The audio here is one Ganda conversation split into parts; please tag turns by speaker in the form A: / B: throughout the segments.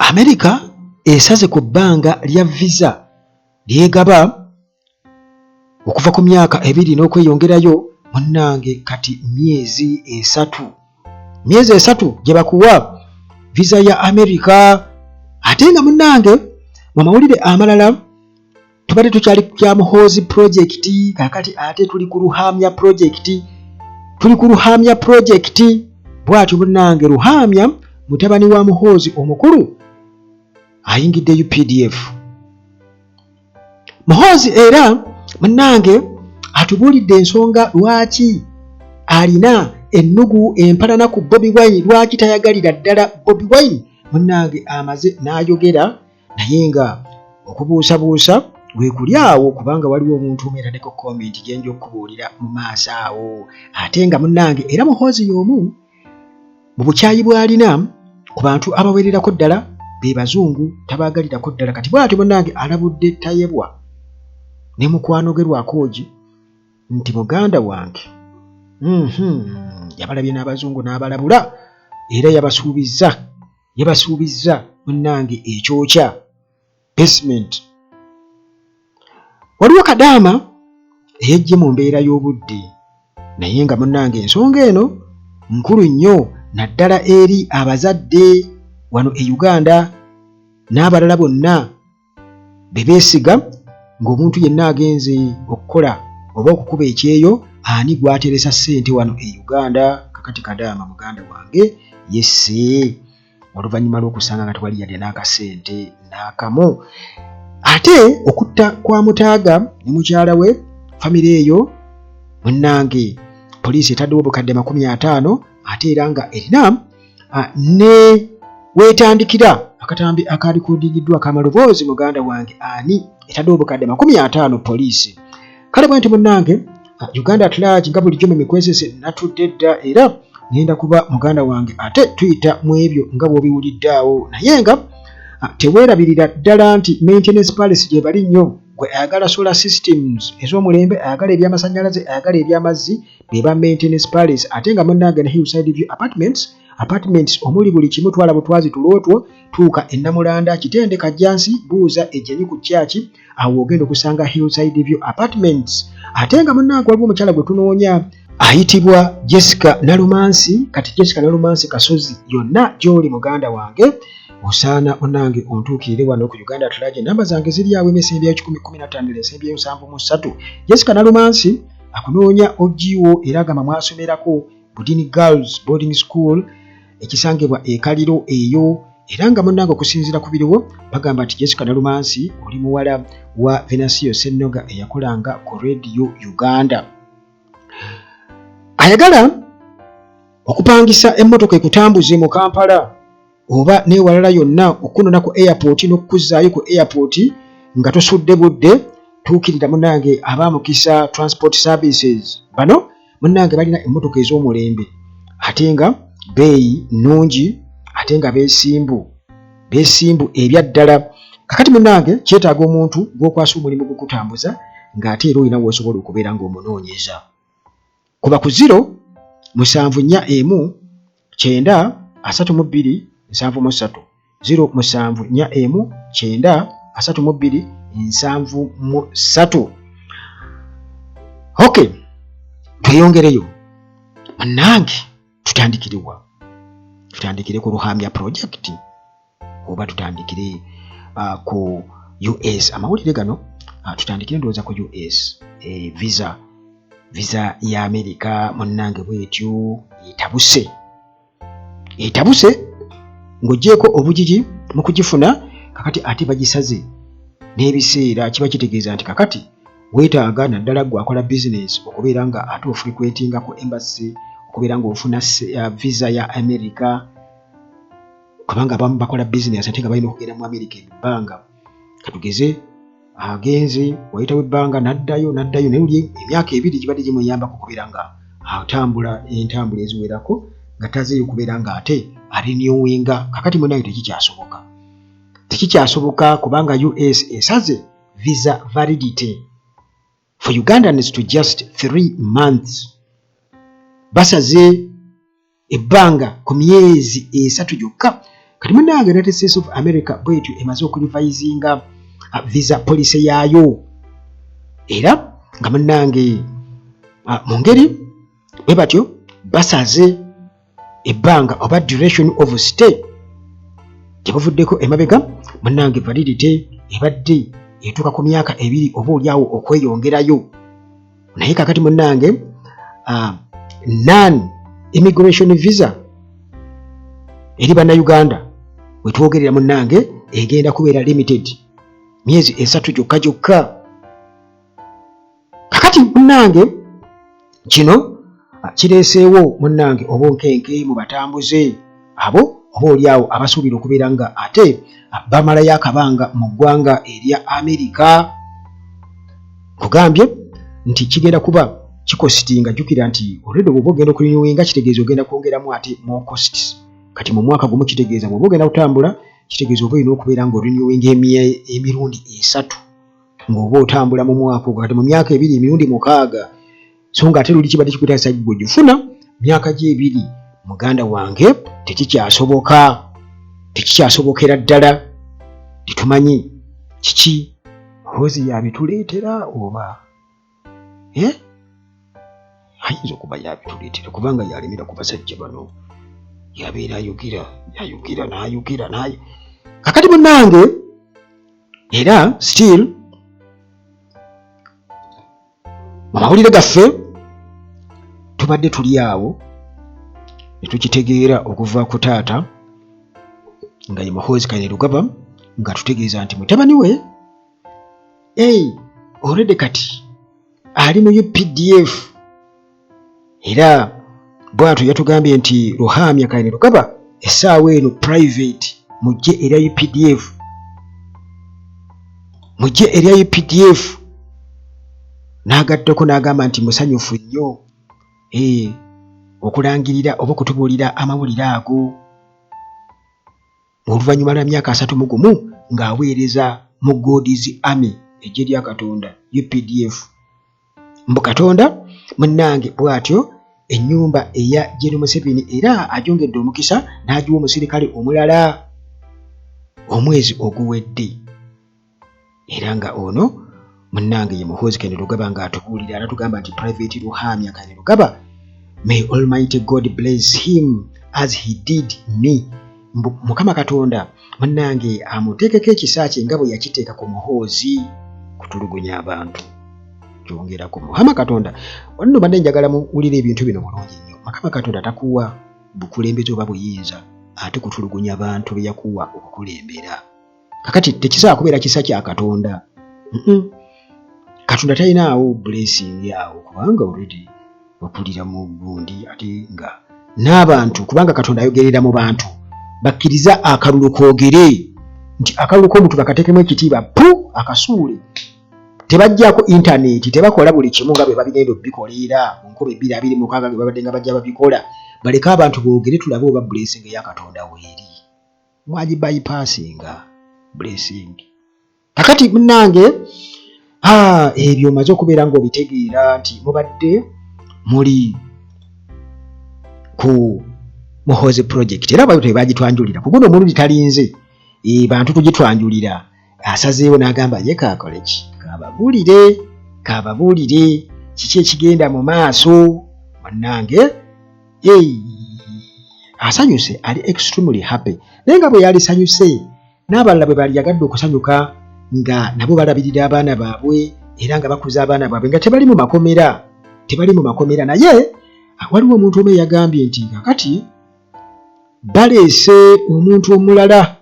A: Amerika esaze ku bbanga lya visa lyegaba okuva ku myaka 2 n'okweyongerayo. Munnange, kati myezi 3, myezi 3 gye bakuwa visa ya Amerika. Ate nga munnange, mu mawulire amalala, tubadde tukyali kya Muhoozi Project. Kakati ate tuli ku Ruhamya Project, tuli ku Ruhamya Project. Bw'atyo munnange Ruhamya, mutabani wa Muhoozi omukulu, ayingidde UPDF. Muhoozi era munnange atubuulidde ensonga lwaki alina ennugu empalana ku Bobi Wine, lwaki tayagalira ddala Bobi Wine. Munnange amaze n'ayogera, naye nga okubuusabuusa weekuli awo, kubanga waliwo omuntu omu eraddeko comment gyenja okukubuulira mu maaso awo. Ate nga munnange era Muhoozi y'omu mu bukyayi bw'alina ku bantu abawererako ddala be bazungu, tabaagalirako ddala. Kati bw'atyo munnange alabudde Tayebwa ne mukwano gwe Lwakoogi nti muganda wange yabalabye n'abazungu n'abalabula, era yabasuubizza munnange ekyokya basement. Waliwo kadaama eyajje mu mbeera y'obudde, naye nga munnange ensonga eno nkulu nnyo, naddala eri abazadde wano e Uganda n'abalala bonna be beesiga ng'omuntu yenna agenze okukola oba okukuba ekyeyo, ani gw'ateresa ssente wano e Uganda. Kakati kadaama muganda wange yesse oluvannyuma lw'okusanga nga tewali yadde n'akasente n'akamu. Ate okutta kwa Mutaaga ne mukyala we, famire eyo munnange poliisi etaddewo obukadde 50, ate era nga erina ne weetandikira akatambi akalikodingiddwa akamaloboozi. Muganda wange, ani etaddewo obukadde 50 poliisi? Kale bwe nti munnange, Uganda at Large, nga bulijjo mu mikwesese natudde dda, era ngenda kuba muganda wange ate tuyita mu ebyo nga bw'obiwulidde awo. Naye nga teweerabirira ddala nti Maintenance Palace gye bali nnyo. Gwe ayagala solar systems ez'omulembe, ayagala ebyamasannyalaze, ayagala ebyamazzi, be ba Maintenance Palace. Ate nga munnange ne Hillside View Apartments, apartments omuli buli kimu, twala butwazi tulootwo, tuuka e Namulanda, Kitende, Kajjansi, buuza ejjenyi ku kyaki, awo ogenda okusanga Hillside View Apartments. Ate nga munnange waliwo omukyala gwe tunoonya ayitibwa Jessica Nalumansi. Kati Jessica Nalumansi Kasozi, yonna gy'oli muganda wange, osaana munnange ontuukirire wano ku Uganda at Large. Enamba zange ziri awo, emisembyayo 115, ensembyayo 73. Jessica Nalumansi akunoonya ogiwo, era agamba mwasomerako Budini Girls Boarding School ekisangibwa e Kaliro eyo. Era nga munnange okusinziira ku biriwo, bagamba nti Jessica Nalumansi oli muwala wa Venancio Sennoga eyakolanga ku Radio Uganda. Ayagala okupangisa emmotoka ekutambuze mu Kampala oba n'ewalala yonna, okunona ku airport n'okukuzzaayo ku airport nga tosudde budde, tuukirira munnange aba Mukisa Transport Services. Bano munnange balina emmotoka ez'omulembe, ate nga bbeeyi nnungi, ate nga beesimbu, beesimbu ebyaddala. Kakati munnange kyetaaga omuntu gw'okwasa omulimu gukutambuza, ng'ate era olina w'osobola okubeera ng'omunoonyeza. Kuba ku 0741 90 32 73, 0741 90 32 73. Ok, tweyongereyo munnange. Tutandikirewa? Tutandikire ku Ruhamya Project oba tutandikire ku US? Amawulire gano, tutandikire ndowooza ku US. Visa ya America munnange bwetyo etabuse, etabuse. Ng'ogyeko obugigi mu kugifuna, kakati ate bagisaze n'ebiseera. Kiba kitegeeza nti kakati weetaaga, naddala gwe akola bizinesi, okubeera nga ate ofrequentinga ku embassy okubeera ng'ofuna visa ya America, kubanga abamu bakola bizinesi ate nga balina okugenda mu America ebbanga. Katugeze agenze, wayitawo ebbanga n'addayo, n'addayo, naye oli emyaka 2 gibadde gimuyambako okubeera nga atambula entambula eziwerako nga tazeeyo okubeera nga ate arenewinga. Kakati munaye tekikyasoboka, tekikyasoboka, kubanga US esaze visa validity for Ugandans to just 3 months. Basaze ebbanga ku myezi 3 gyokka. Kati munnange, United States of America bwetyo emaze okurevisinga visa policy yaayo, era nga munnange mu ngeri bwe batyo basaze ebbanga oba duration of stay gye buvuddeko emabega. Munnange, validity ebadde etuuka ku myaka 2 oba oliawo okweyongerayo, naye kakati munnange non immigration visa eri Bannayuganda wetwogerera munnange egenda kubeera limited myezi 3 gyokka gyokka. Kakati munnange, kino kireeseewo munnange obunkenke mu batambuze abo oba oliawo abasuubira okubeera nga ate bamalayo akabanga mu ggwanga erya Amerika. Nkugambye nti kigenda kuba kicostinga. Jjukira nti olwedde bw'oba ogenda okurenewinga, kitegeeza ogenda kwongeramu ate more costs. Kati mu mwaka gumu, kitegeeza bw'oba ogenda kutambula, kitegeeza oba olina okubeera nga orenewinga emirundi 3 ng'oba otambula mu mwaka ogwo. Kati mu myaka 2, emirundi 6, so nga ate luli kibadde kikutasa gwe ogifuna myaka gye 2. Muganda wange, tekikyasoboka, tekikyasobokera ddala. Tetumanyi kiki Muhoozi yabituleetera oba eh? Ayinza okuba yabituleetera kubanga yalemera ku basajja bano, yabeera ayogera, yayogera n'ayogera naye. Kakati munnange, era still mu mawulire gaffe tubadde tuli awo ne tukitegeera okuva ku taata nga ye Muhoozi Kainerugaba, nga tutegeeza nti mutabani we ei already kati ali mu UPDF, era bwatyo yatugambye nti Ruhamya Kainerugaba essaawa eno private mu ggye erya UPDF, mu ggye erya UPDF. N'agattako n'agamba nti musanyufu nnyo okulangirira oba okutubuulira amawulire ago oluvannyuma lwa myaka 31 ng'aweereza mu God's Army, eggye lya Katonda UPDF. Mbu Katonda munnange bw'atyo ennyumba eya Gen Museveni era agyongedde omukisa n'agiwa omusirikale omulala omwezi oguwedde, era nga ono munnange ye Muhoozi Kainerugaba ng'atubuulira era tugamba nti Private Ruhamya Kainerugaba, may Almighty God bless him as he did me. Mukama Katonda munnange amuteekeko ekisa kye nga bwe yakiteeka ku Muhoozi kutulugunya abantu. Kyongerako Mukama Katonda wanno, badde njagala muwulire ebintu bino bulungi nnyo. Mukama Katonda takuwa bukulembeze oba buyinza ate kutulugunya bantu be yakuwa okukulembera. Kakati tekisobola kubeera kisa kya Katonda. Katonda talinaawo blessing awo, kubanga already okulira mu gundi ate nga n'abantu, kubanga Katonda ayogerera mu bantu. Bakkiriza akalulu koogere nti akalulu k'omuntu bakateekemu ekitiibwa pu akasuule. Tebajjako intaneti, tebakola buli kimu nga bwe babigenda obikola, era mu nkuba 2026 ge babadde nga bajja babikola. Baleke abantu boogere, tulabe oba blessing eya Katonda weeri. Mwagibypassinga blessing. Kakati munnange, ebyo omaze okubeera ng'obitegeera nti mubadde muli ku Muhoozi Project, era bayo tebagitwanjulira ku guno omulundi. Talinze bantu tugitwanjulira, asazeewo n'agamba ye kaakole ki, kababuulire, kababuulire kiki ekigenda mu maaso. Munnange, asanyuse, ali extremely happy, naye nga bwe yalisanyuse n'abalala bwe baliyagadde okusanyuka nga nabo balabirira abaana baabwe era nga bakuza abaana baabwe nga tebali mu makomera, tebali mu makomera. Naye waliwo omuntu omu eyagambye nti kakati baleese omuntu omulala,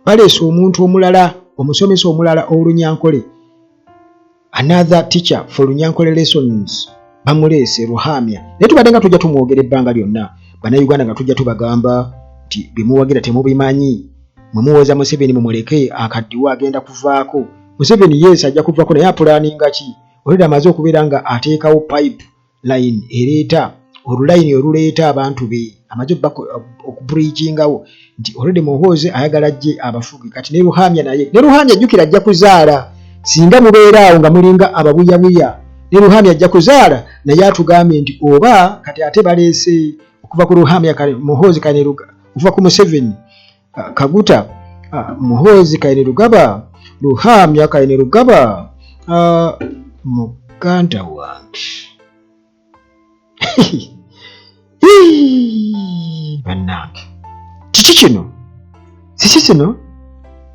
A: baleese omuntu omulala, omusomesa omulala Olunyankole, another teacher for Lunyankole lessons, bamuleese Ruhamya. Naye tubadde nga tujja tumwogera ebbanga lyonna, Bannayuganda, nga tujja tubagamba nti byemuwagira temubimanyi. Mwe muwoza Museveni mumuleke akaddiwo, agenda kuvaako. Museveni yes, ajja kuvaako, naye aplanninga ki? Olwedde amaze okubeera nga ateekawo pipe line ereeta olulayini oluleeta abantu be, amaze okubridgingawo nti olwedde Muhoozi ayagala ajje abafuge. Kati ne Ruhamya naye, ne Ruhamya ajjukira ajja kuzaala singa mubeera awo nga mulinga ababuyabuya. Ne Ruhamya ajja kuzaala, naye atugambye nti oba kati ate baleese okuva ku Ruhamya Muhoozi Kainerugaba. Okuva ku Museveni, Kaguta Muhoozi Kainerugaba, Ruhamya Kainerugaba, muganda wange bannange, kiki kino? Siki kino?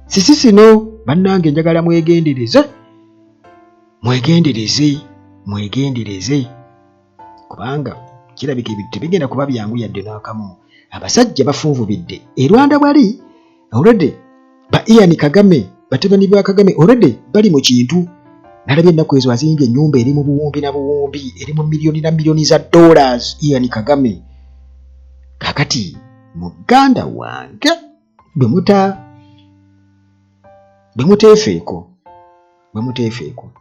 A: Siki kino? Bannange, njagala mwegendereze, mwegendereze, mwegendereze, kubanga kirabika ebintu tebigenda kuba byangu yadde n'akamu. Abasajja bafunvubidde e Rwanda, bwali already ba Ian Kagame, batabani ba Kagame already bali mu kintu. Nalabye ennaku ezo azimbye ennyumba eri mu buwumbi na buwumbi, eri mu miliyoni na miliyoni za dollars, Ian Kagame. Kakati muganda wange, bwe muteefeeko, bwe muteefeeko,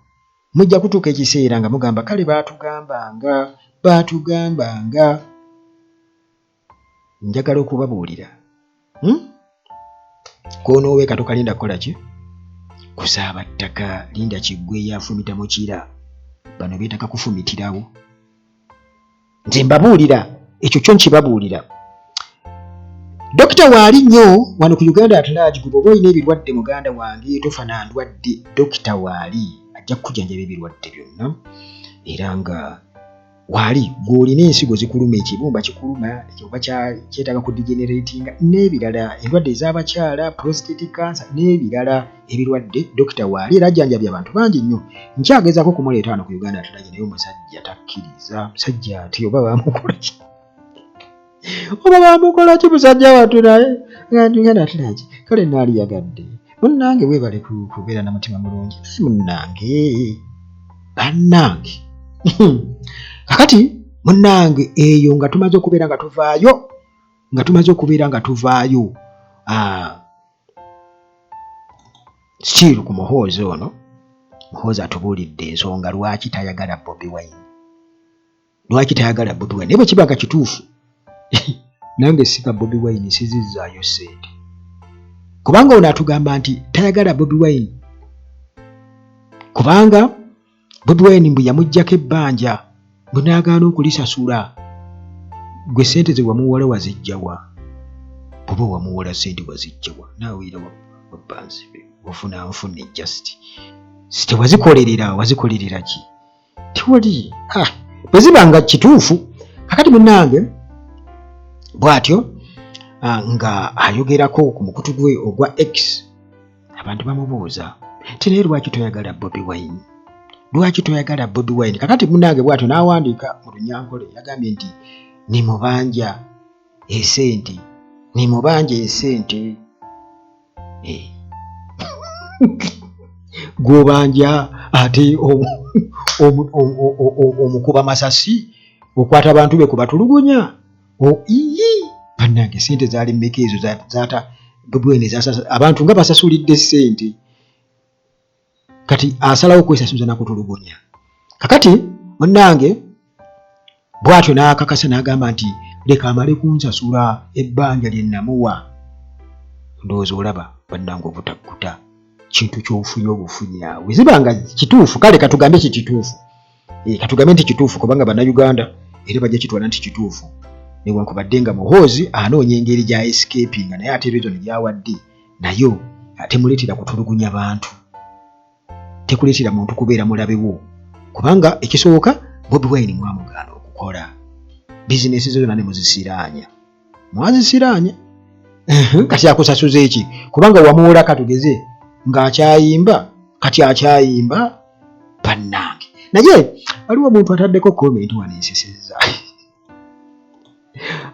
A: mujja kutuuka ekiseera nga mugamba, kale baatugambanga, baatugambanga. Njagala okubabuulira, Koonooweeka tokalinda kukola ki? Kusaaba ttaka. Linda kiggweyo, afumita mukira. Bano beetaka kufumitirawo. Nze mbabuulira ekyo kyo, nkibabuulira. Dokita waali nnyo wano ku Uganda at Large. Gwe bw'oba olina ebirwadde, muganda wange, tofa na ndwadde. Dokita waali, ajja kukujanjaba ebirwadde byonna, era nga waali. Gw'olina ensigo zikuluma, ekibumba kikuluma, oba kyetaaga ku degeneratinga n'ebirala, endwadde ez'abakyala, prostate cancer n'ebirala ebirwadde, dokita waali era ajjanjabye abantu bangi nnyo. Nkyagezaako okumuleeta wano ku Uganda at Large, naye omusajja takkiriza. Musajja ate oba bamukola ki? Oba bamukola ki musajja wattu? Naye Uganda at Large, kale naaliyagadde. Munnange, weebale kubeera na mutima mulungi, naye munnange, bannange, kakati munnange, eyo nga tumaze okubeera nga tuvaayo, nga tumaze okubeera nga tuvaayo still ku Muhoozi ono. Muhoozi atubuulidde ensonga lwaki tayagala Bobi Wine, lwaki tayagala Bobi Wine. Naye bwe kiba nga kituufu, nange sika Bobi Wine, sizizzaayo ssente, kubanga ono atugamba nti tayagala Bobi Wine kubanga Bobi Wine mbu yamuggyako ebbanja, bwe n'agaana okulisasula. Gwe ssente ze wamuwola wazijjawa? Bw'oba wamuwola ssente wazijjawa? Naawe era wabbanzibe, wafuna nfune, just tewazikolerera. Wazikolerera ki? Tewali. Ah, bwe ziba nga kituufu. Kakati munnange, bw'atyo nga ayogerako ku mukutu gwe ogwa X, abantu bamubuuza nti, naye lwaki toyagala Bobi Wine? Lwaki toyagala Bobi Wine? Kakati munnange, bw'atyo n'awandiika mu Lunyankole, yagambye nti, nimubanja esente, nimubanja esente. Eh. Gw'obanja ate omukuba masasi, okwata abantu be kubatulugunya. Iyi bannange, sente zaali mmeka ezo zata Bobi Wine abantu nga basasulidde sente? Kati asalawo okwesasuza nakutulugunya. Kakati munnange, bw'atyo n'akakasa n'agamba nti, leka amale kunsasula ebbanja lye namuwa. Ndowooza olaba, bannange, obutakkuta kintu ky'ofunye obufunyi awo. Ziba nga kituufu, kale katugambe ki kituufu. Eh, katugambe nti kituufu, kubanga Bannayuganda era bajja kitwala nti kituufu, newankubadde nga Muhoozi anoonya engeri gya escapinga, naye ate reason gyawadde nayo temuleetera kutulugunya bantu, tekuleetera muntu kubeera mulabe wo, kubanga ekisooka Bobi Wine mwamugaana okukola bizinesi zo zonna ne muzisiraanya, mwazisiraanya. Kati akusasuza eki? Kubanga wamuwola, katugeze ng'akyayimba, kati akyayimba. Bannange, naye waliwo omuntu ataddeko comment wano ensesezza,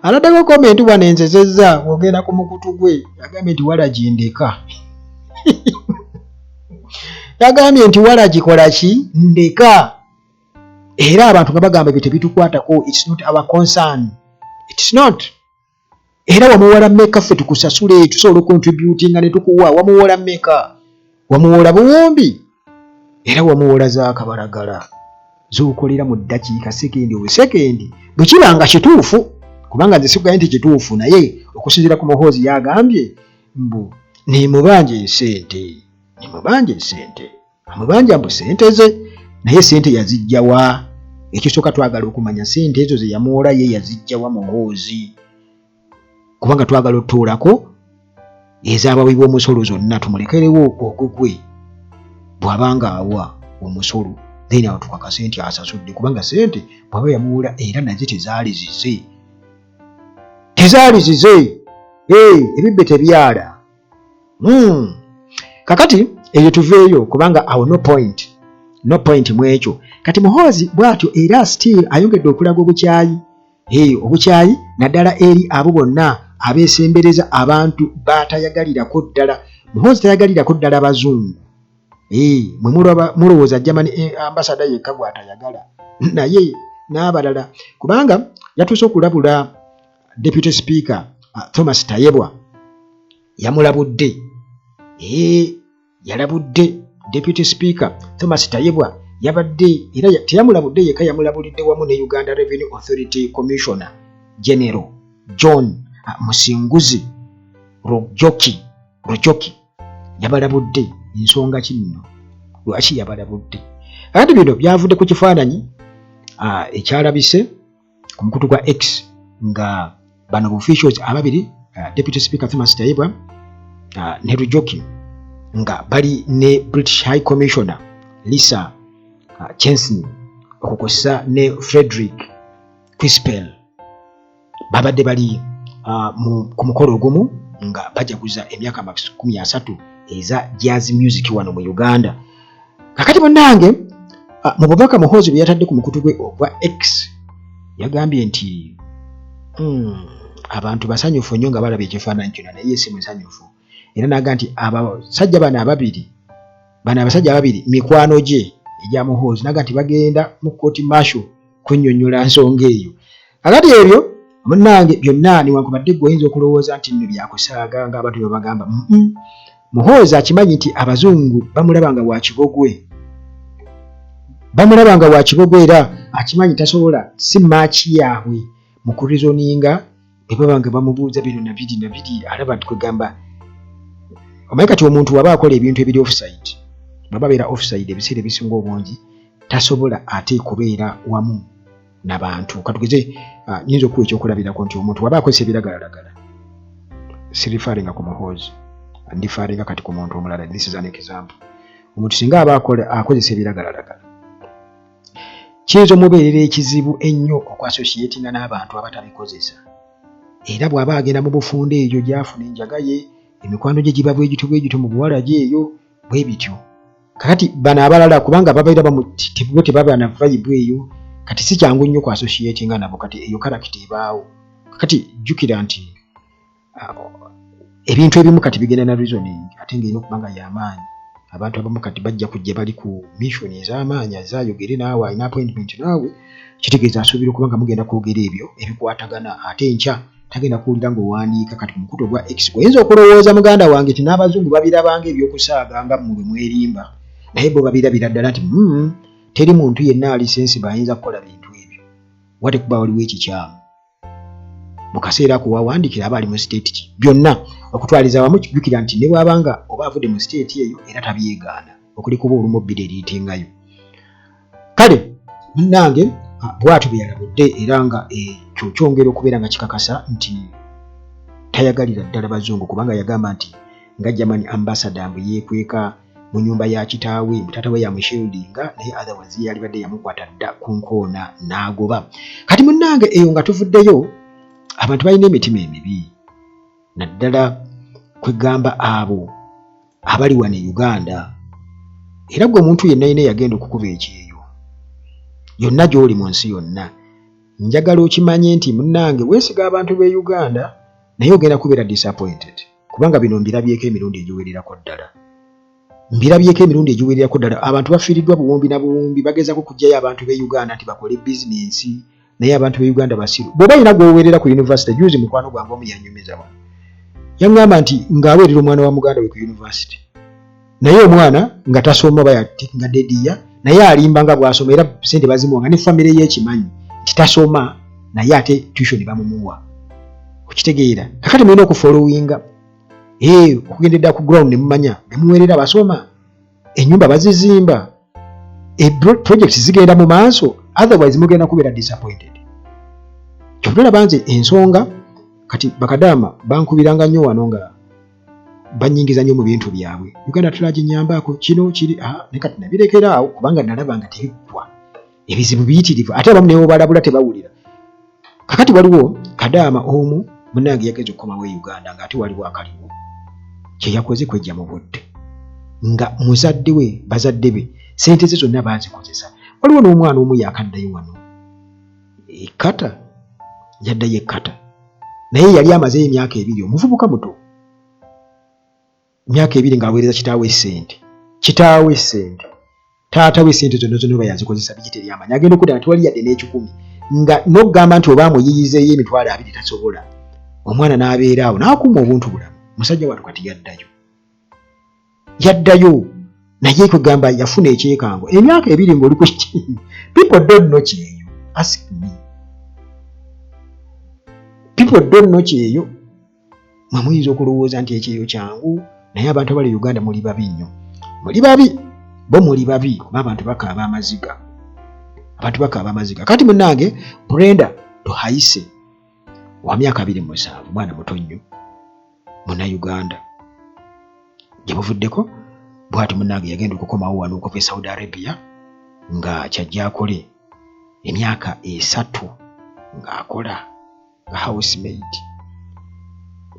A: ataddeko comment wano ensesezza. Ogenda ku mukutu gwe, yagambye nti walagi ndeka, yagambye nti walagi kola ki? Ndeka. Era abantu nga bagamba ebyo tebitukwatako, it's not our concern, it's not. Era wamuwola mmeka ffe tukusasule? Tusobola ocontributinga ne tukuwa. Wamuwola mmeka? Wamuwola buwumbi? Era wamuwola zakabalagala zokolera mu ddakiika, sekendi obusekendi. Bwe kiba nga kituufu, kubanga nze sikugaye nti kituufu, naye okusinziira ku Muhoozi yagambye mbu nimubanja esente, nimubanja esente, amubanja mbu sente ze, naye sente yazijjawa? Ekisooka twagala okumanya sente ezo ze yamuwola ye yazijjawa Muhoozi? Kubanga twagala otutoolako ez'abawi b'omusolo zonna, tumulekerewo ogugwe bw'aba nga awa omusolo, then awo tukakase nti asasudde, kubanga sente bw'aba yamuwola era nazo tezaali zize, tezaali zize. Ebibbe tebyala. Kakati eyo tuveeyo, kubanga awo no point, no point mu ekyo. Kati Muhoozi bw'atyo era still ayongedde okulaga obukyayi, obukyayi naddala eri abo bonna abeesembereza abantu batayagalirako ddala. Muhoozi tayagalirako ddala bazungu. Mwe mulowooza Germany ambassador yekka gw'atayagala, naye n'abalala, kubanga yatuuse okulabula Deputy Speaker Thomas Tayebwa. Yamulabudde, yalabudde Deputy Speaker Thomas Tayebwa. Yabadde era teyamulabudde yekka, yamulabulidde wamu ne Uganda Revenue Authority Commissioner General John Musinguzi Rujoki. Rujoki yabalabudde. Ensonga ki nno lwaki yabalabudde? Anti bino byavudde ku kifaananyi ekyalabise ku mukutu gwa X nga bano officials ababiri, Deputy Speaker Thomas Tayebwa ne Rujoki, nga bali ne British High Commissioner Lisa Chesney okukosa ne Frederick Quispel. Babadde bali ku mukolo ogumu nga bajaguza emyaka 30 eza jazz music wano mu Uganda. Kakati munnange, mu bubaka Muhoozi bwe yatadde ku mukutu gwe ogwa X, yagambye nti abantu basanyufu nnyo nga balaba ekifaananyi kino, naye si musanyufu. Era n'aga nti abasajja bano ababiri, bano abasajja ababiri mikwano gye egya Muhoozi, naga nti bagenda mu court martial kunnyonnyola nsonga eyo. Kakati ebyo munnange byonna, newankubadde gwe oyinza okulowooza nti nno byakusaaga ng'abantu bwe bagamba, Muhoozi akimanyi nti abazungu bamulaba nga wa kibogwe, bamulaba nga wa kibogwe, era akimanyi tasobola, si maaki yaabwe mu kureasoninga. Bwe baba nga bamubuuza bino nabiri nabiri, alaba nti kwegamba omanyi kati omuntu waba akola ebintu ebiri offside, bwaba abeera offside, ebiseera ebisinga obungi tasobola ate kubeera wamu nabantu. Katugeze, nyinza okuwa ekyokulabirako nti omuntu waba akozesa ebiragalalagala, sireferringa ku Muhoozi, nreferringa kati ku muntu omulala, this is an example. Omuntu singa aba akozesa ebiragalalagala, kiyinza omubeerera ekizibu ennyo okwassociatinga n'abantu abatabikozesa. Era bw'aba agenda mu bufunda eyo gy'afuna enjaga ye, emikwano gye giba bwe gityo bwe gityo, mu buwala gye eyo bwe bityo. Kakati bano abalala, kubanga babeera bo tebaba na vibe eyo, kati si kyangu nnyo ku associatinga nabo. Kati eyo character ebaawo. Kakati jjukira nti ebintu ebimu kati bigenda na reasoning, ate ng'erina okuba nga y'amaanyi. Abantu abamu kati bajja kujja bali ku mission ez'amaanyi, azaayogere naawe, alina appointment naawe, kitegeeza asuubira okuba nga mugenda kwogera ebyo ebikwatagana, ate enkya tagenda kuwulira ng'owandiika kati ku mukutu ogwa X. Oyinza okulowooza, muganda wange, nti n'abazungu babirabanga ebyokusaaga nga mmwe bwe mwerimba, naye bo babirabira ddala nti teri muntu yenna ali sensible ayinza kukola bintu ebyo wate kuba waliwo ekikyamu mu kaseera ako wawandikira aba ali mu state ki. Byonna okutwaliza wamu, kijjukira nti ne bw'abanga oba avudde mu state eyo, era tabyegaana okuli kuba olumu bbiri eriitingayo. Kale munnange, bw'atyo bwe yalabudde, era nga ekyo kyongera okubeera nga kikakasa nti tayagalira ddala bazungu, kubanga yagamba nti nga German ambassador mbu yeekweka mu nyumba ya kitaawe, taata we yamushieldinga, naye otherwise ye yalibadde yamukwata dda ku nkoona n'agoba. Kati munnange, eyo nga tuvuddeyo, abantu balina emitima emibi, naddala kwegamba abo abali wano e Uganda. Era gwe omuntu yenna yina eyagenda okukuba ekyeyo yonna gy'oli mu nsi yonna, njagala okimanye nti munnange weesiga abantu b'e Uganda, naye ogenda kubeera disappointed, kubanga bino mbirabyeko emirundi egiwererako ddala, mbirabyeko emirundi egiwererako ddala. Abantu bafiiriddwa buwumbi na buwumbi, bagezaako okuggyayo abantu b'e Uganda nti bakole bizinensi, naye abantu b'e Uganda basiru. Bw'oba olina gw'oweerera ku university, juzi mukwano gwange omu yanyumiza wano, yaŋŋamba nti ng'aweerera omwana wa muganda we ku university, naye omwana nga tasoma, oba yatekinga dead year, naye alimba nga bw'asoma, era sente bazimuwa nga ne famire ye ekimanyi nti tasoma, naye ate tuition bamumuwa. Okitegeera? Kakati mulina okufollowinga, okugenda edda ku ground ne mumanya bemuweerera basoma, ennyumba bazizimba, projects zigenda mu maaso, otherwise mugenda kubeera disappointed. Kyova olaba nze ensonga Kati bakadaama bankubiranga nnyo wano nga banyingiza nnyo mu bintu byabwe. Uganda tulaginyambaako kino kiri, ah, ne kati nabirekera awo kubanga nalaba nga tebiggwa, ebizibu biyitirivu, ate abamu newobalabula tebawulira. Kakati waliwo kadaama omu munange yagenze okukomawo e Uganda ng'ate waliwo akaliwo, kye yakoze kwejja mu budde nga muzadde we, bazadde be sente ze zonna baazikozesa. Waliwo n'omwana omu yakaddayo wano e Qatar, yaddayo e Qatar naye yali amazeyo emyaka 2, omuvubuka muto, emyaka 2 ng'aweereza kitaawe sente, kitaawe sente, taata we sente zonna zonna oba yazikozesa biki teryamanyi. Agenda okudda nga tewali yadde n'ekikumi, nga n'okugamba nti oba amuyiyizeeyo 20,000 tasobola. Omwana n'abeera awo n'akuuma obuntu bulamu. Musajja wattu kati yaddayo, yaddayo naye kwegamba yafuna ekyekango emyaka 2 ng'oli ku people don't know kyeyo. Ask me, people don't know kyeyo. Mwe muyinza okulowooza nti ekyeyo kyangu, naye abantu abali Uganda muli babi nnyo, muli babi bo, muli babi, kuba abantu bakaaba amaziga, abantu bakaaba amaziga. Kati munnange Brenda Tuhaise wa myaka 27, mwana muto nnyo, Munnayuganda, gye buvuddeko bw'ati munnange yagenda okukomawo wano okuva e Saudi Arabia nga kyajja akole emyaka 3 ng'akola nga housemaid.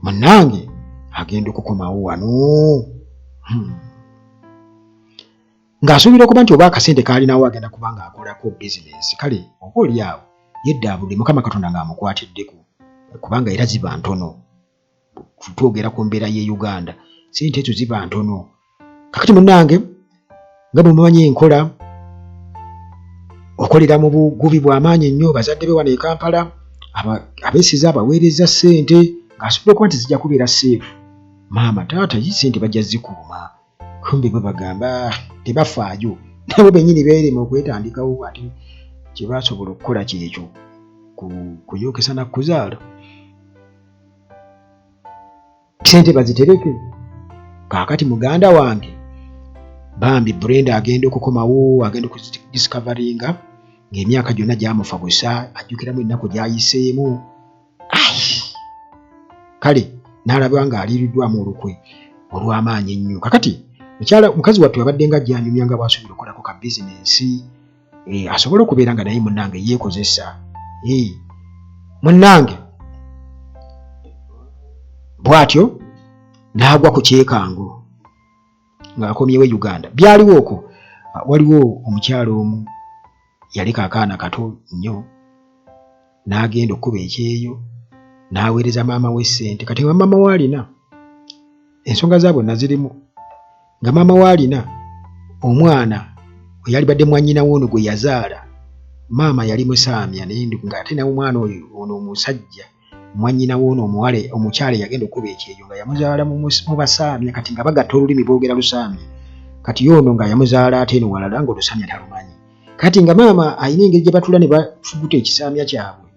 A: Munnange agenda okukomawo wano, ng'asuubira okuba nti oba akasente kaalinawo agenda kuba ng'akolako bizinensi, kale oba oli awo yeddaabudde Mukama Katonda ng'amukwatiddeko, kubanga era ziba ntono. Twogera ku mbeera y'e Uganda, sente ezo ziba ntono. Kakati munnange nga bwe mumanyi enkola, okolera mu bugubi bw'amaanyi ennyo. Bazadde be wano e Kampala abeesiza abaweereza ssente ng'asobola okuba nti zijja kubeera safe, maama taata yi ssente bajja zikuuma. Kumbe bo bagamba tebafaayo, nabo bennyini beerema okwetandikawo, ate kye baasobola okukola kyekyo kuyookesa na kuzaala, sente bazitereke. Kaakati muganda wange bambi Brenda agenda okukomawo, agenda okudiscoveringa ng'emyaka gyonna gyamufa busa, ajjukiramu ennaku gy'ayiseemu, kale n'alaba ng'aliiriddwamu olukwe olw'amaanyi ennyo. Kakati mukyala mukazi wattu abadde nga ajjanyumya nga bw'asuubira okukolako ka bizinensi, asobole okubeera nga naye munnange yeekozesa. Munnange bw'atyo n'agwa ku kyekango ng'akomyewo e Uganda. Byaliwo okwo, waliwo omukyala omu yaleka akaana kato nnyo n'agenda okkuba ekyeyo n'aweereza maama we ssente. Kati nga maama we alina ensonga zaabwe nazirimu, nga maama we alina omwana eyalibadde mwannyina w'ono gwe yazaala, maama yali musaamya, naye ng'ate naye omwana oyo ono omusajja mwannyina w'ono omuwala omukyala eyagenda okkuba ekyeyo nga yamuzaala mu basaamya. Kati nga bagatta olulimi, boogera lusaamya. Kati ono nga yamuzaala ate eno walala ng'olusaamya talumanyi. Kati nga maama alina engeri gye batula ne bafuguta ekisaamya kyabwe,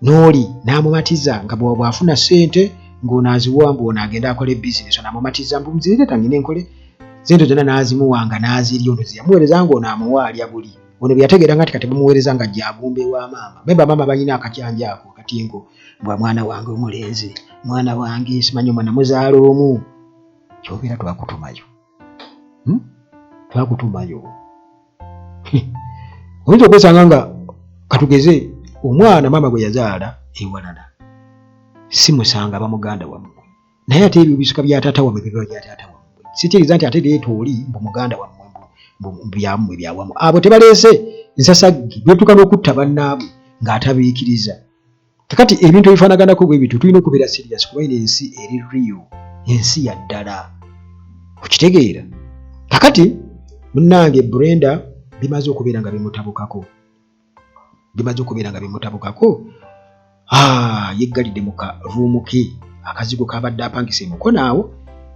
A: n'oli n'amumatiza nga bw'afuna ssente ng'ono aziwa, mbu ono agenda akole bizinesi. Ono amumatiza mbu nzireeta ngende nkole, sente zonna n'azimuwa nga n'azirya. Ono zeyamuweereza ng'ono amuwa alya buli. Ono bwe yategeera nga nti kati bamuweereza nga ajja agumba ewa maama memba, maama balina akakyanja ako akatinko mbwa mwana wange omulenzi, mwana wange simanyi omwana muzaala omu, kyobeera twakutumayo, Twakutumayo. Oyinza okwesanga nga katugeze omwana maama gwe yazaala ewalala si musanga aba muganda wammwe, naye ate ebyo bisika bya taata wammwe biba bya taata wammwe. Sikiriza nti ate leeta oli mbu muganda wammwe, mbu byammwe byawamu. Abo tebaleese nsasaggi betuuka n'okutta bannaabwe ng'atabiikiriza. Kakati ebintu ebifaanaganako bwe bityo tulina okubeera serious, kuba ino ensi eri real, ensi ya ddala, okitegeera? Kakati munnange Brenda bimaze okubeera nga bimutabukako, bimaze okubeera nga bimutabukako. Ah, yeggalidde mu ka room ke akazigo kabadde apangisa emukono awo.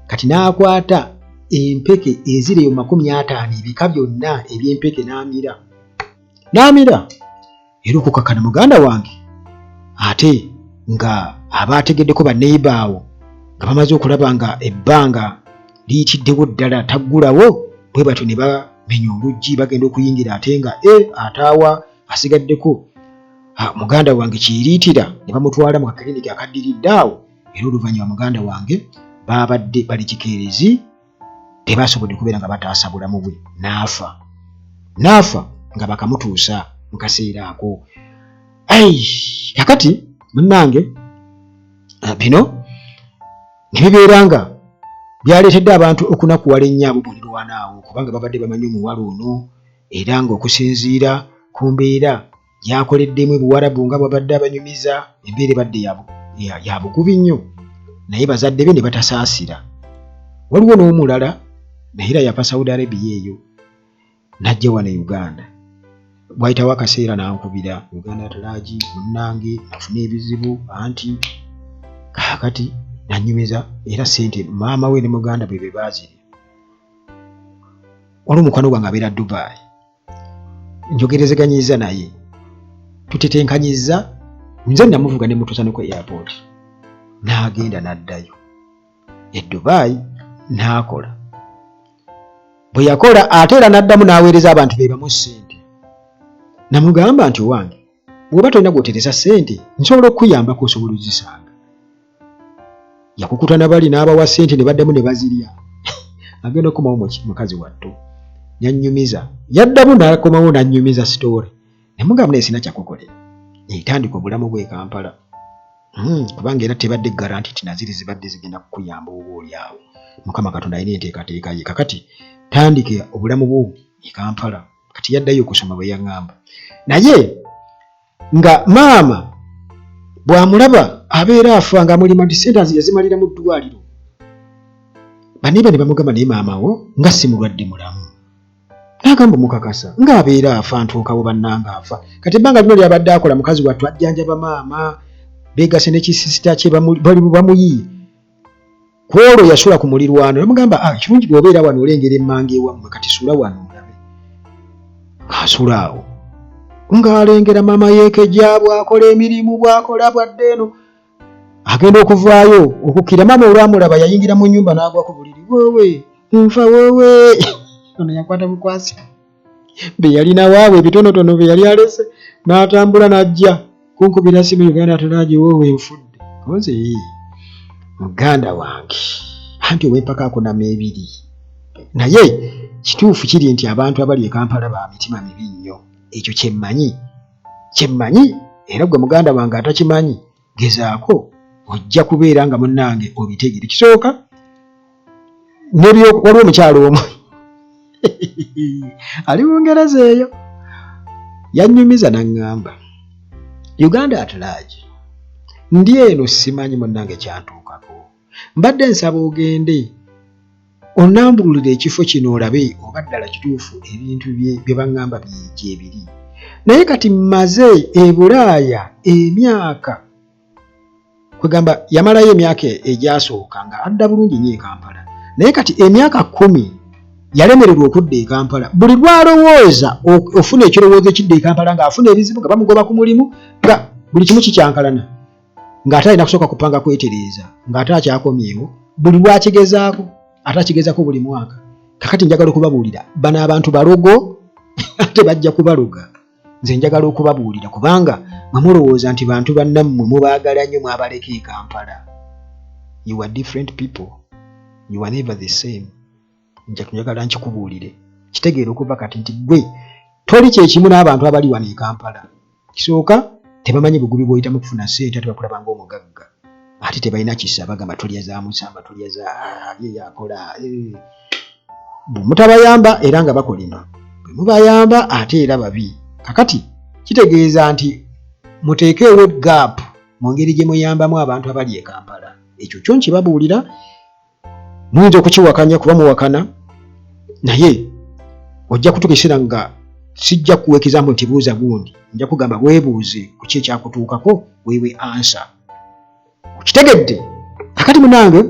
A: Kati n'akwata empeke eziri eyo 50, ebika byonna eby'empeke, n'amira, n'amira era okukakkana. Muganda wange ate nga abaategeddeko baneiba awo nga bamaze okulaba nga ebbanga liyitiddewo ddala taggulawo, bwe batyo ne bamenya oluggi, bagenda okuyingira ate nga e ataawa asigaddeko. Muganda wange kiyiriitira ne bamutwala mu kakiriniki akaddiridde awo, era oluvannyuma muganda wange baabadde bali kikeerezi, tebasobodde kubeera nga bataasa bulamu bwe, n'afa n'afa nga bakamutuusa mu kaseera ako. Ai, kakati munnange, bino ne bibeera nga byaleetedde abantu okunakuwala ennyo abo mulirwana awo, kubanga babadde bamanyi omuwala ono, era ng'okusinziira ku mbeera gy'akoleddemu e Buwarabu nga bw'abadde abanyumiza, embeera ebadde ya bugubi nnyo, naye bazadde be ne batasaasira. Waliwo n'omulala naye era yava Saudi Arabia eyo n'ajja wano e Uganda. Bwayitawo akaseera n'ankubira, Uganda at large, munnange nafuna ebizibu anti kaakati n'annyumiza, era ssente maama we ne muganda bwe be baazirya. Waliwo mukwano gwange abeera Dubai, njogerezeganyizza naye, tutetenkanyizza, nze namuvuga ne mutuusa ne ku airport, n'agenda n'addayo e Dubai n'akola. Bwe yakola ate era n'addamu n'aweereza abantu be bamu ssente. Namugamba nti owange, bw'oba tolina gw'otereza ssente, nsobola okukuyambako osobola ozisanga. Yakukuta na bali n'abawa ssente ne baddamu ne bazirya. Agenda okukomawo mukazi wattu yannyumiza, yaddamu n'akomawo n'annyumiza sitoore. Ne mugamba naye sina kyakukolera, etandika obulamu bwe Kampala. Kubanga era tebadde garanti nti naziri zibadde zigenda kukuyamba oba oli awo. Mukama Katonda alina enteekateeka ye. Kakati tandika obulamu bwo e Kampala. Kati yaddayo okusoma bwe yaŋŋamba, naye nga maama bw'amulaba abeera afa nga amulima nti ssente azi yazimalira mu ddwaliro. Baneiba ne bamugamba naye maama wo nga si mulwadde mulamu. N'agamba mukakasa ng'abeera afa ntuukawo bannanga afa. Kati ebbanga lino lyabadde akola mukazi wattu ajjanjaba maama, beegase ne kisisita kye bamuyiye. Ku olwo yasula ku mulirwano namugamba, kirungi bw'obeera wano olengera emmanga ewammwe, kati sula wano olabe. Ng'asula awo ng'alengera maama yeekejja bw'akola emirimu bw'akola bwadde eno agenda okuvaayo okukkira. Maama olwamulaba yayingira mu nnyumba n'agwa ku buliri, woowe nfa woowe. Ono yakwata bukwasi bye yalina waabwe ebitonotono bye yali alese n'atambula n'ajja kunkubira simu, Uganda atulaagi, woowe nfudde. Oze muganda wange anti ow'empaka akunama ebiri, naye kituufu kiri nti abantu abali e Kampala ba mitima mibi nnyo. Ekyo kyemmanyi, kyemmanyi, era gwe muganda wange atakimanyi gezaako ojja kubeera nga munnange obitegere. Kisooka waliwo omukyalo omu ali Bungereza eyo yannyumiza n'aŋŋamba, Uganda at large, ndi eno simanyi munnange kyantuukako, mbadde nsaba ogende onnambululire ekifo kino olabe oba ddala kituufu ebintu bye baŋŋamba gyebiri, naye kati mmaze e Bulaaya emyaka, kwegamba yamalayo emyaka egyasooka nga adda bulungi nnyo e Kampala, naye kati emyaka 10 yalemererwa okudda e Kampala. Buli lwalowooza ofuna ekirowoozo ekidda e Kampala ng'afuna ebizibu, nga bamugoba ku mulimu, nga buli kimu kikyankalana, ng'ate alina kusooka kupanga kwetereeza, ng'ate akyakomyewo. Buli lwakigezaako ate akigezaako buli mwaka. Kakati njagala okubabuulira, bano abantu balogo ate bajja kubaloga. Nze njagala okubabuulira kubanga mwe mulowooza nti bantu bannammwe mubaagala nnyo mwabaleka e Kampala. You are different people, you are never the same. Njagala nkikubuulire kitegeere okuva kati nti ggwe toli kyekimu n'abantu abali wano e Kampala. Kisooka tebamanyi bugubi bw'oyitamu kufuna ssente, ate bakulaba ng'omugagga, ate tebalina kisa, bagamba tolya za musamba, tolya za ali yakola. Bwe mutabayamba era nga bakolima, bwe mubayamba ate era babi. Kakati kitegeeza nti muteekeewo gap mu ngeri gye muyambamu abantu abali e Kampala. Ekyo kyo nkibabuulira, muyinza okukiwakanya kuba muwakana, naye ojja kutuuka ekiseera nga sijja kukuwa example nti buuza gundi, nja kugamba weebuuze ku ki ekyakutuukako, weewe ansa. Okitegedde? Kakati munange,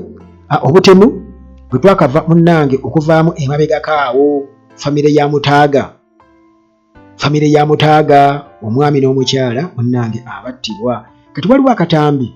A: obutemu bwe twakava munnange okuvaamu emabegako awo, famire ya Mutaaga, famire ya Mutaaga, omwami n'omukyala munnange abattibwa. Kati waliwo akatambi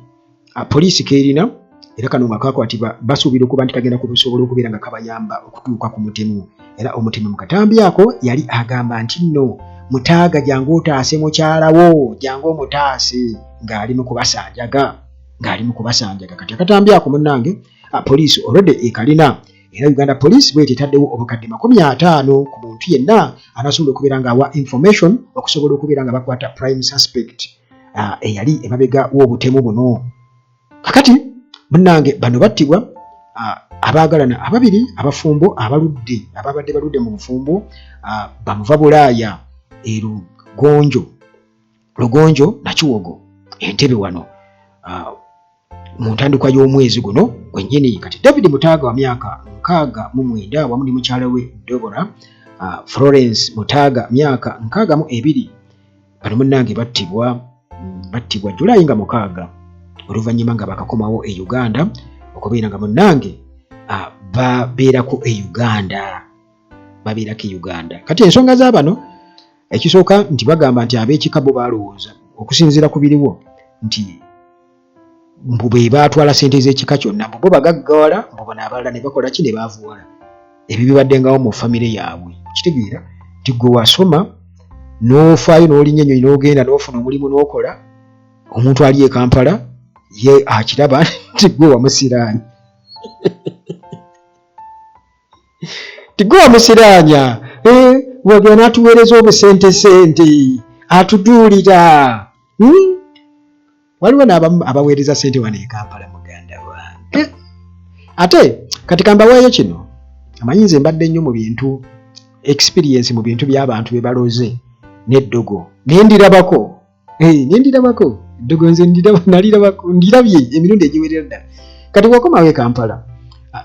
A: poliisi keerina, era kano nga kakwatibwa basuubira okuba nti kagenda kusobola okubeera nga kabayamba okutuuka ku mutemu. Era omutemu mu katambi ako yali agamba nti nno Mutaaga jangu otaase mukyala wo, jangu omutaase ng'ali mu kubasanjaga, ng'ali mu kubasanjaga. Kati akatambi ako munnange poliisi already ekalina, era Uganda Police bweti etaddewo obukadde 50 ku muntu yenna anasobola okubeera ng'awa information okusobola okubeera nga bakwata prime suspect eyali emabega w'obutemu buno. Kakati munnange bano battibwa abaagalana ababiri abafumbo abaludde ababadde baludde mu bufumbo, bamuva Bulaaya e Lugonjo, Lugonjo Nakiwogo, Entebe wano mu ntandikwa y'omwezi guno gwennyini. Kati David Mutaaga wa myaka 69 wamu ne mukyala we Debora Florence Mutaaga myaka 62, bano munnange battibwa Julayi nga 6, oluvannyuma nga bakakomawo e Uganda okubeera nga munnange babeerako e Uganda, babeerako e Uganda. Kati ensonga za bano, ekisooka nti bagamba nti ab'ekika bo balowooza okusinziira ku biriwo nti mbu be baatwala ssente z'ekika kyonna, mbu bo bagaggawala, mbu bano abalala ne bakola ki, ne baavuwala. Ebyo bibaddengawo mu famire yaabwe. Kitegeera nti gwe wasoma n'ofaayo n'olinnya ennyonyi n'ogenda n'ofuna omulimu n'okola, omuntu ali e Kampala ye akiraba nti gwe wamusiraanya, nti gwe wamusiraanya, wagenda n'atuweereza obusente sente atuduulira. Waliwo n'abamu abaweereza ssente wano e Kampala, muganda wange. Ate kati kambaweeyo kino, amanyi nze mbadde nnyo mu bintu experience mu bintu by'abantu bye baloze n'eddogo, naye ndirabako, nendirabako eddogo, nze nalirabako, ndirabye emirundi egiwerera ddala. Kati bw'okomawo e Kampala,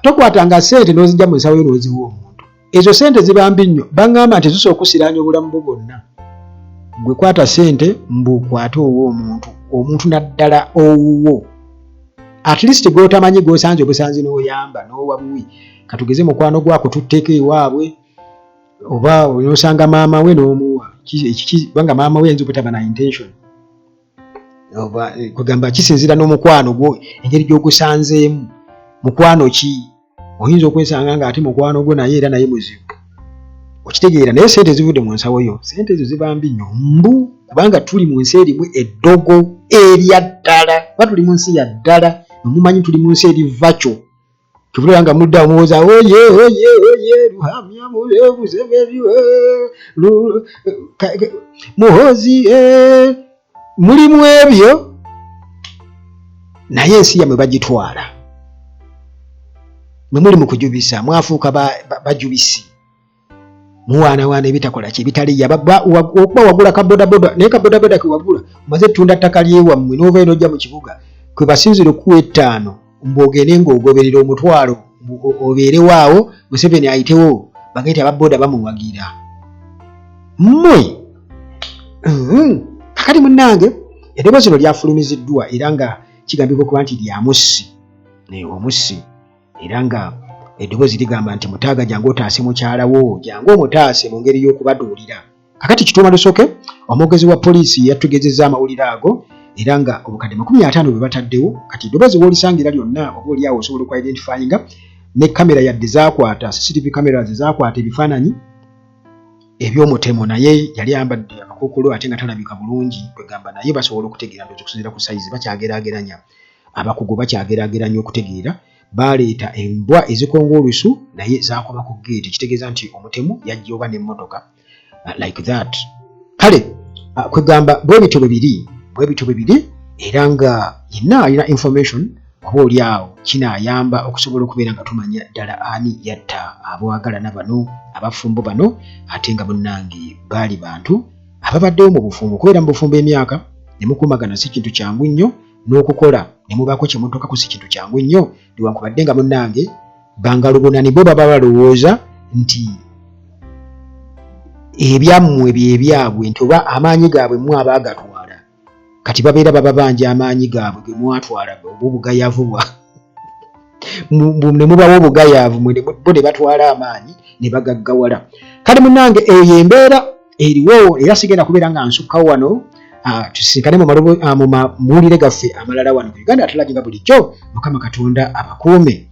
A: tokwatanga ssente n'ozijja mu nsawo yo n'oziwa omuntu. Ezo ssente ziba mbi nnyo, baŋŋamba nti zisobola okusiraanya obulamu bwo bwonna. Gwe kwata ssente mbukwate owa omuntu, omuntu naddala owuwo, at least gw'otamanyi, gw'osanze obusanzi n'oyamba n'owa buwi. Katugeze mukwano gwo akututteko ewaabwe oba n'osanga maama we n'omuwa, kubanga maama we ayinza obutaba na intention oba kugamba kisinziira n'omukwano gwo engeri gy'ogusanzeemu. Mukwano ki? Oyinza okwesanga nga ate mukwano gwo naye era naye muzibu, okitegeera? Naye sente zivudde mu nsawo yo, sente ezo ziba mbi nnyo mbu kubanga tuli mu nsi erimu eddogo erya ddala, kuba tuli mu nsi ya ddala. Mumanyi tuli mu nsi eri vakyo tubulira nga mudda omuwoza oye oye oye Ruhamya Museveni Muhozi, mulimu ebyo, naye ensi yammwe bagitwala. Mwe muli mu kujubisa, mwafuuka bajubisi, muwaanawaana ebitakola ki ebitaliya. Okuba wagula kabodaboda, naye kabodaboda kewagula omaze ttunda ttaka lyewammwe n'ovayo n'ojja mu kibuga kwe basinzira okukuwa 5 mbw'ogende ng'ogoberera omutwalo obeerewo awo Museveni ayitewo bagende nti ababoda bamuwagira mmwe. Kakati munnange eddoboozi lino lyafulumiziddwa era nga kigambibwa okuba nti lya mussi, omussi, era nga eddoboozi ligamba nti Mutaaga jangu otaase mukyala wo, jangu omutaase mu ngeri y'okubaduulira. Kakati Kituuma Lusoke, omwogezi wa poliisi, yatugezezza amawulire ago era nga obukadde 50 bwe bataddewo. Kati eddoboozi w'olisangira lyonna oba oli awo osobola okuidentifyinga ne kamera yadde zaakwata CCTV cameras zakwata ebifaananyi eby'omutemu, naye yali ayambadde akakookolo ate nga talabika bulungi, kwegamba naye basobola okutegeera. Ndowooza okusinziira ku sayizi bakyageraageranya, abakugu bakyageraageranya okutegeera. Baleeta embwa ezikonga olusu naye zakoma ku geeti, kitegeeza nti omutemu yajja oba n'emmotoka like that. Kale kwegamba bwe bityo bwe biri, bwe bityo bwe biri, era nga yenna alina information oba oli awo kinaayamba okusobola okubeera nga tumanya ddala ani yatta abwagalana bano, abafumbo bano, ate nga munnange baali bantu ababaddewo mu bufumbo. Okubeera mu bufumbo emyaka ne mukuumagana si kintu kyangu nnyo, n'okukola ne mubaako kye mutuukako si kintu kyangu nnyo, newankubadde nga munnange bangalubunani bo baba balowooza nti ebyammwe byebyabwe, nti oba amaanyi gaabwe mmwe abaagatwala. Kati babeera bababanja amaanyi gaabwe ge mwatwala oba obugayavu bwa ne mubawa obugayaavu bo ne batwala amaanyi ne bagaggawala. Kale munnange eyo embeera eriwo, era sigenda kubeera nga nsukkawo wano. Tusisinkane mu mawulire gaffe amalala wano ku Uganda At Large nga bulijjo. Mukama Katonda abakuume.